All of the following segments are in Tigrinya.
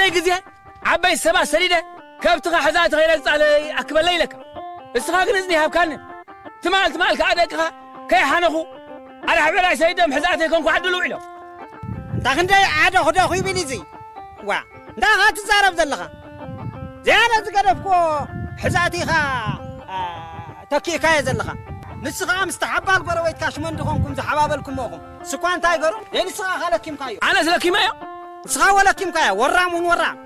ናይ ግዜ ዓበይቲ ሰባት ሰዲደ ከብትኻ ሕዛ ተኸይለ ጻለይ ኣክበለይ ኢለካ። እስኻ ግን እዝኒ ሃብካኒ። ትማል ትማል ከኣ ደቅኻ ከይሓነኹ ኣረ ሕብራይ ሰይዶም ሕዛእተይ ኮንኩ ዓድሉ ኢሎም። እንታ ክንደይ ዓደ ክደኹ ይብል እዚ። ዋ፣ እንታይ ኢኻ ትዛረብ ዘለኻ? ዝያዳ ዝገደፍክዎ ሕዛእቲ ኢኻ፣ ኣ፣ ተኪእካዮ ዘለኻ። ንስኻ ምስ ተሓባል ጎረቤትካ ሽመን ድኾንኩም ዝሓባበልኩሞ ኢኹም። ስኳ እንታይ ገሩ? ደይ ንስኻ ኢኻ ለኪምካዮ። ኣነስ ለኪመዮ? ንስኻ ወለኪምካዮ። ወራም እውን ወራም።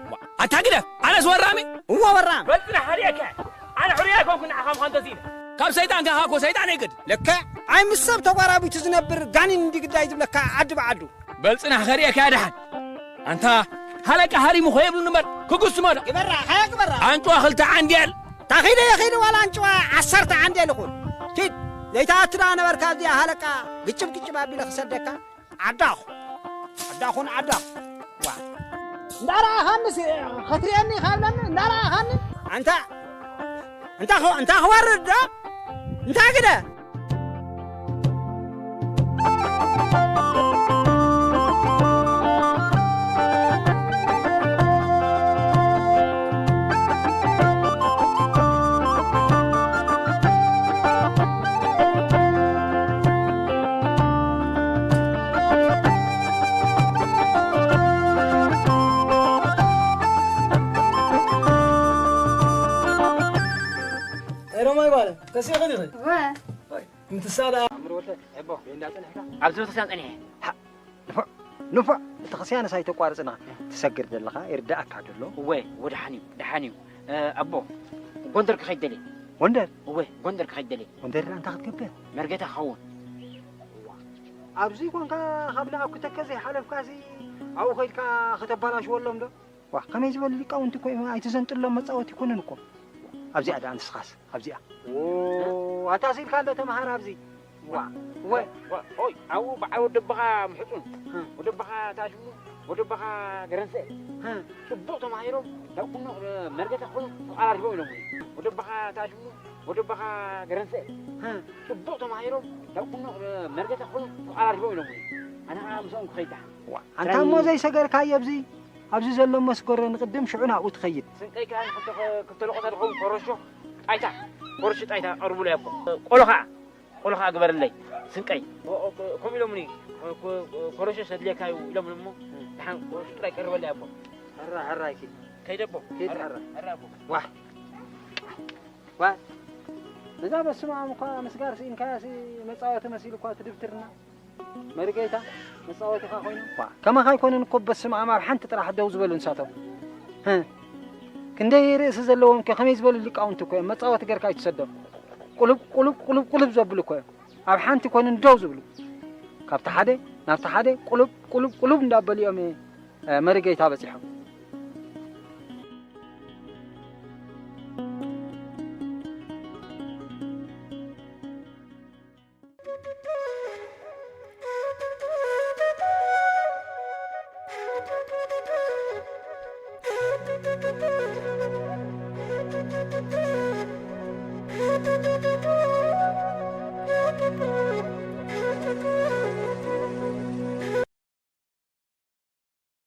ኣታ ግደፍ፣ ኣነስ ወራሚ? እዎ ወራም። በልጽና ሓሪእካ። ኣነ ሕሩይ ኣይኮንኩን ንዓኻ ምዃን ተዚነ። ካብ ሰይጣን ካኻ እኮ ሰይጣን ኣይገድል። ልክዕ። ኣይ ምስ ሰብ ተጓራቢቱ ዝነብር ጋኒን እንዲ ግዳይ ዝብለካ ዓዲ ብዓዱ። በልጽና ከርእየካ ደሓን። ኣንታ ሃለቃ ሃሪሙ ኾ የብሉን እምበር ክጉስሞ ዶ? ግበራ፣ ሃያ ግበራ። ኣንጭዋ ክልተ ዓንዴል። ታኺደ የኺድ ዋላ ኣንጭዋ ዓሰርተ ዓንዴል ይኹን። ኪድ፣ ዘይትኣቱ ደኣ ነበርካ ኣብዚኣ ሃለቃ ግጭብ ግጭብ ኣቢለ ክሰደካ። ዓዳኹ፣ ዓዳኹን ዓዳኹ። ዋ። እንዳረኣኻንስ ኸትሪአኒ ካብለኒ እንዳረኣኻኒ። ኣንታ፣ እንታ ኸ-፣ እንታ ክወርድ ዶ? እንታ ግደ? ኤሮማይ ጓለ፣ ተሲኺ ዲኺ? እወ። ምትሳዳ። ኣምር ወልደ፣ ኤቦ፣ ቤንዳ ጸኒሕካ? ኣብዚ ቤተክርስትያን ጸኒሐ። ሃ፣ ንፉዕ፣ ንፉዕ፣ ቤተክርስትያንስ ኣይተቋርጽና። ትሰግር ዘለኻ ይርዳእካ ደሎ። እወ፣ ወደሓን እዩ፣ ደሓን እዩ። እ፣ ኣቦ፣ ጎንደር ክኸይድ ደልየ። ጎንደር? እወ፣ ጎንደር ክኸይድ ደልየ። ጎንደር እንታይ ክትገብር? መርጌታ ክኸውን። ኣብዚ ኮንካ ካብ ለኣኩ ተከዘ ሓለፍካሲ ኣብኡ ከይድካ ከተባላሽወሎም ዶ? ዋ፣ ከመይ ዝበሉ ሊቃውንቲ እኮ እዮም፣ ኣይትዘንጥሎም መጻወቲ ይኮኑን እኮ። ኣብዚኣ ደኣ ንስኻስ፣ ኣብዚኣ። ዎ፣ ኣታ ሲልካ እንዶ ተምሃር ኣብዚ። ዋ፣ ወ-፣ ዋ፣ ኦይ፣ ኣብኡ በዓል ወደብኻ ምሕጹን፣ እ። ወደብኻ ታሽሙ፣ ወደብኻ ገረንሰ። እ። ጽቡቕ ተማሂሮም፣ ናብ ቁኖ መርገታ ክኾኑ ተቓራሪቦም ኢሎም። ወደብኻ ታሽሙ፣ ወደብኻ ገረንሰ። እ። ጽቡቕ ተማሂሮም፣ ናብ ቁኖ መርገታ ክኾኑ ተቓራሪቦም ኢሎም። ኣነ ኸዓ ምስኦም ክኸይድ ደሓን። ዋ፣ ኣንታ እሞ ዘይሰገርካዮ ኣብዚ፣ ኣብዚ ዘሎ መስገሮ ንቕድም ሽዑ ናብኡ ትኸይድ። ስንቀይ ከኣ ንክልተ፣ ክልተ ለቆታ ዝኸውን ኮረሾ ጣይታ፣ ኮረሾ ጣይታ ቀርቡለይ ኣቦ። ቆሎ ኸዓ፣ ቆሎ ኸዓ ግበርለይ። ስንቀይ። ኦ፣ ኦ፣ ከምኡ ኢሎምኒ፣ ኮ-፣ ኮ-፣ ኮረሾ ሰድልየካ እዩ ኢሎምኒ እሞ፣ ደሓን ኮረሾ ጥራይ ቀርበለይ ኣቦ። ሕራ፣ ሕራ፣ ይኪድ። ከይደ ኣቦ። ኪድ፣ ሕራ፣ ሕራ። ሕራ ኣቦ። ዋሕ። ዋ፣ ነዛ በስመ ኣብ እኳ ምስጋር ስኢንካያሲ መጻወቲ መሲሉ እኳ ትድብትርና። መርጌታ፣ መጻወቲኻ ኮይኑ። ዋ፣ ከማኻ ኣይኮኑን እኮ በስመ ኣብ ኣብ ሓንቲ ጥራሕ ደው ዝበሉ ንሳቶም። ህ፣ ክንደይ ርእሲ ዘለዎም ከ ከመይ ዝበሉ ሊቃውንቲ እኮ እዮም። መጻወቲ ገርካ ኣይትሰዶም። ቁሉብ፣ ቁሉብ፣ ቁሉብ፣ ቁሉብ ዘብሉ እኮ እዮም። ኣብ ሓንቲ ኮይኖም ደው ዝብሉ። ካብቲ ሓደ ናብቲ ሓደ ቁሉብ፣ ቁሉብ፣ ቁሉብ እንዳበሉ እዮም፣ እ፣ መርጌታ በጺሖም።